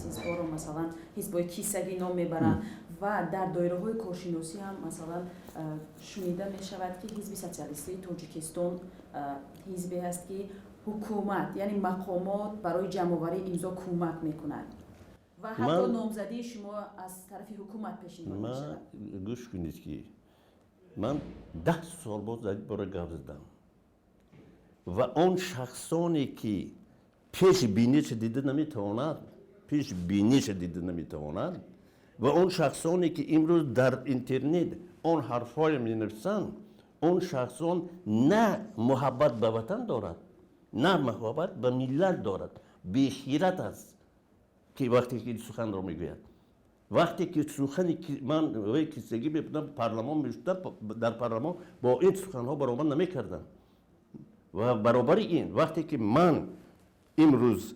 ҳизбҳоро, масалан, ҳизбҳои кисагӣ ном мебаранд ва дар доираҳои коршиносӣ ҳам, масалан, шунида мешавад, ки Ҳизби социалистии Тоҷикистон ҳизбе аст, ки ҳукумат, яъне мақомот, барои ҷамъоварии имзо кӯмак мекунад ва ҳатто номзадии шумо аз тарафи ҳукумат пешниҳод мешавад. Гӯш кунед, ки ман 10 сол боз дар ин бора гап задам ва он шахсоне, ки пеш биниша дида наметавонад, пеш биниша дида наметавонад, ва он шахсоне, ки имрӯз дар интернет он ҳарфҳоя менависанд, он шахсон на муҳаббат ба ватан дорад, на муҳаббат ба миллат дорад. Бехират аст, ки вақте ки суханро мегӯяд, вақте ки сухани ман вай кисагӣ мебудам, парламон мешудам, дар парламон бо ин суханҳо баромад намекардам. Ва баробари ин, вақте ки ман имрӯз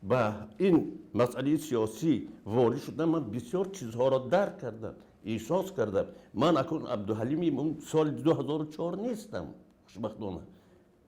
ба ин масъалаи сиёсӣ ворид шудам, ман бисёр чизҳоро дарк кардам, эҳсос кардам. Ман акнун Абдуҳалими соли 2004 нестам, хушбахтона,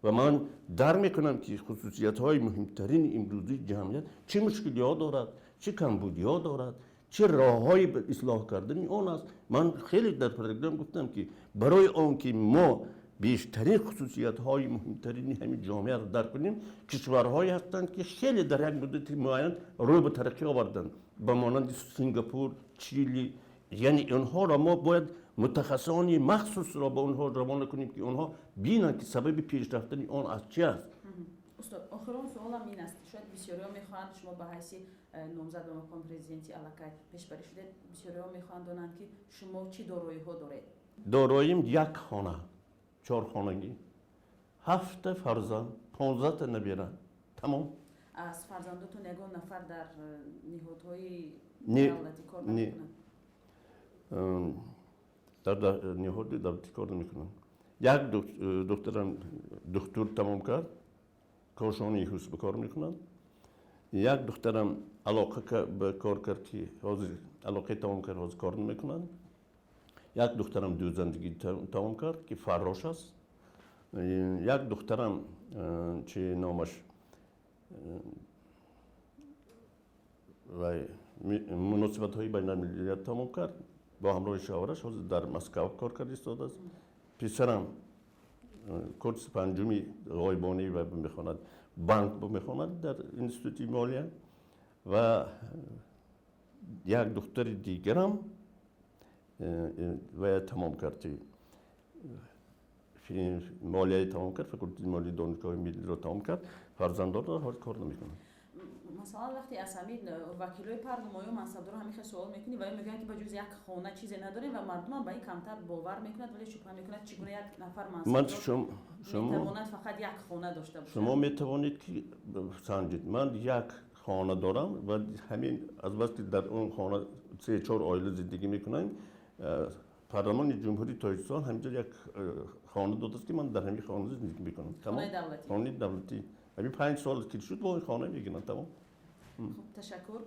ва ман дарк мекунам, ки хусусиятҳои муҳимтарини имрӯзии ҷамъият чӣ мушкилиҳо дорад, чӣ камбудиҳо дорад, чӣ роҳҳои ислоҳ кардани он аст. Ман хеле дар программ гуфтам, ки барои он ки мо бештарин хусусиятҳои муҳимтарини ҳамин ҷомеаро дарк кунем, кишварҳое ҳастанд, ки хеле дар як муддати муайян рӯ ба тараққӣ оварданд, ба монанди Сингапур, Чили. Яъне онҳоро мо бояд мутахассисони махсусро ба онҳо равона кунем, ки онҳо бинанд, ки сабаби пешрафтани он аз чи аст. Устод, охирон суолам ин аст: шояд бисёриҳо мехоҳанд, шумо ба ҳайси номзад ба мақоми президентӣ аллакай пешбарӣ шудед, бисёриҳо мехоҳанд донанд, ки шумо чӣ дороиҳо доред? Дороим як хона, чорхонагӣ, ҳафта фарзанд, 15та набера, тамом. Аз фарзандотон ягон нафар дар ниҳодҳои давлатӣ кор намекунад? Дар ниҳоди давлатӣ кор намекунам. Як духтарам духтур тамом кард, Кошони ҳусб кор мекунад. Як духтарам алоқа ба кор кард, ки ҳозир алоқаи тамом кард, ҳозир кор намекунад. Як духтарам дӯзандагӣ тамом кард, ки фаррош аст. Як духтарам, чи номаш, вай муносибатҳои байналмилалият тамом кард, бо ҳамроҳи шавҳараш ҳозир дар Москав кор карда истодааст. Писарам курси панҷуми ғоибонӣ ва мехонад, банк мехонад дар институти молия. Ва як духтари дигарам вая тамом кард, молияи тамом кард, факултети молияи Донишгоҳи миллиро тамом кард. Фарзандонро ҳозир кор намекунанд. Масалан, вақте аз ҳамин вакилои парлумон ё мансабдоро ҳамин хел суол мекунӣ ва ё мегӯянд, ки ба ҷуз як хона чизе надорем, ва мардумам ба ин камтар бовар мекунад, вале шубҳа мекунад, чӣ гуна як нафар мансабдор метавонад фақат як хона дошта бошад? Шумо метавонед, ки санҷид. Ман як хона дорам ва ҳамин азбаски дар он хона се чор оила зиндагӣ мекунанд, Парлумони Ҷумҳурии Тоҷикистон ҳаминҷо як хона додааст, ки ман дар ҳамин хона зиндагӣ мекунам. Хонаи давлатӣ. Ҳамин 5 сол ки шуд, бо хона мегирам, тамом. Хуб, ташаккур.